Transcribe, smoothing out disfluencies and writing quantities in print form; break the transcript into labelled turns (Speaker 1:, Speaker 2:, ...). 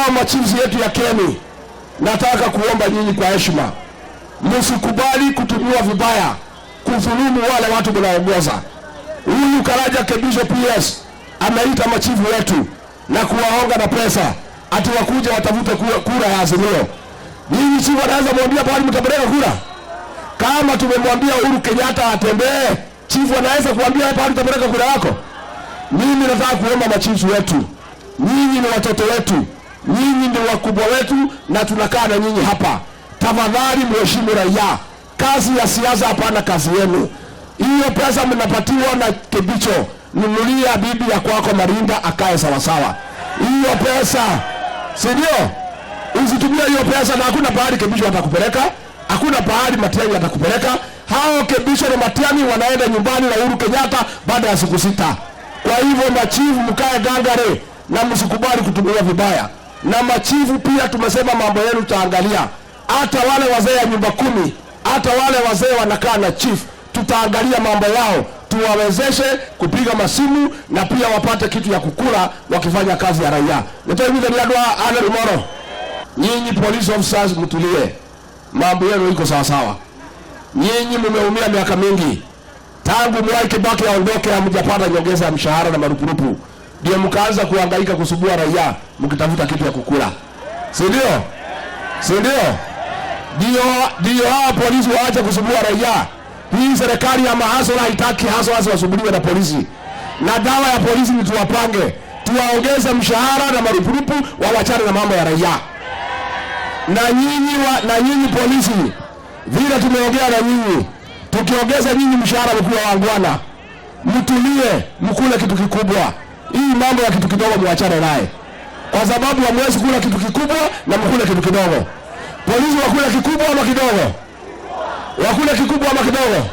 Speaker 1: Hao machiefs yetu ya Keni, nataka kuomba nyinyi kwa heshima, msikubali kutumiwa vibaya, kudhulumu wale watu mnaongoza. Huyu Karanja Kibicho PS ameita machifu wetu na kuwaonga na pesa ati wakuja watafute kura ya Azimio. Nyinyi chifu anaweza mwambia pahali mtapeleka kura? Kama tumemwambia Uhuru Kenyatta atembee, chifu anaweza kuambia pahali utapeleka kura yako? Mimi nataka kuomba machifu wetu, nyinyi ni watoto wetu, nyinyi ni wakubwa wetu, na tunakaa na nyinyi hapa. Tafadhali mheshimu raia. Kazi ya siasa hapana kazi yenu. Hiyo pesa mnapatiwa na Kibicho, nunulia bibi ya kwako marinda akae sawasawa. Hiyo pesa, si ndio? Usitumie hiyo pesa, na hakuna pahali Kibicho atakupeleka, hakuna pahali Matiang'i atakupeleka. Hao Kibicho na Matiang'i wanaenda nyumbani na Uhuru Kenyatta baada ya siku 6. Kwa hivyo machifu, mkae gangare na msikubali kutumiwa vibaya. Na machifu pia tumesema mambo yenu tutaangalia, hata wale wazee ya nyumba 10, hata wale wazee wanakaa na chief, tutaangalia mambo yao, tuwawezeshe kupiga masimu na pia wapate kitu ya kukula wakifanya kazi ya raia. Nitoa nyinyi police officers, mtulie, mambo yenu iko sawa sawa. Nyinyi mmeumia miaka mingi tangu Mwai Kibaki aondoke, hamjapata nyongeza ya mshahara na marupurupu, ndio mkaanza kuhangaika kusubua raia mkitafuta kitu ya kukula, si ndio? Si ndio? Ndio hawa polisi waache kusubua raia. Hii serikali ya mahasla haitaki hasla wasumbuliwe na polisi, na dawa ya polisi ni tuwapange, tuwaongeze mshahara na marupurupu, wawachane na mambo ya raia. Na nyinyi polisi, vile tumeongea na nyinyi, tukiongeza nyinyi mshahara mkuu wa wangwana, mtulie, mkule kitu kikubwa. Hii mambo ya kitu kidogo muachane naye, kwa sababu hamwezi kula kitu kikubwa na mkule kitu kidogo. Polisi wakule kikubwa ama kidogo? Wakule kikubwa ama kidogo?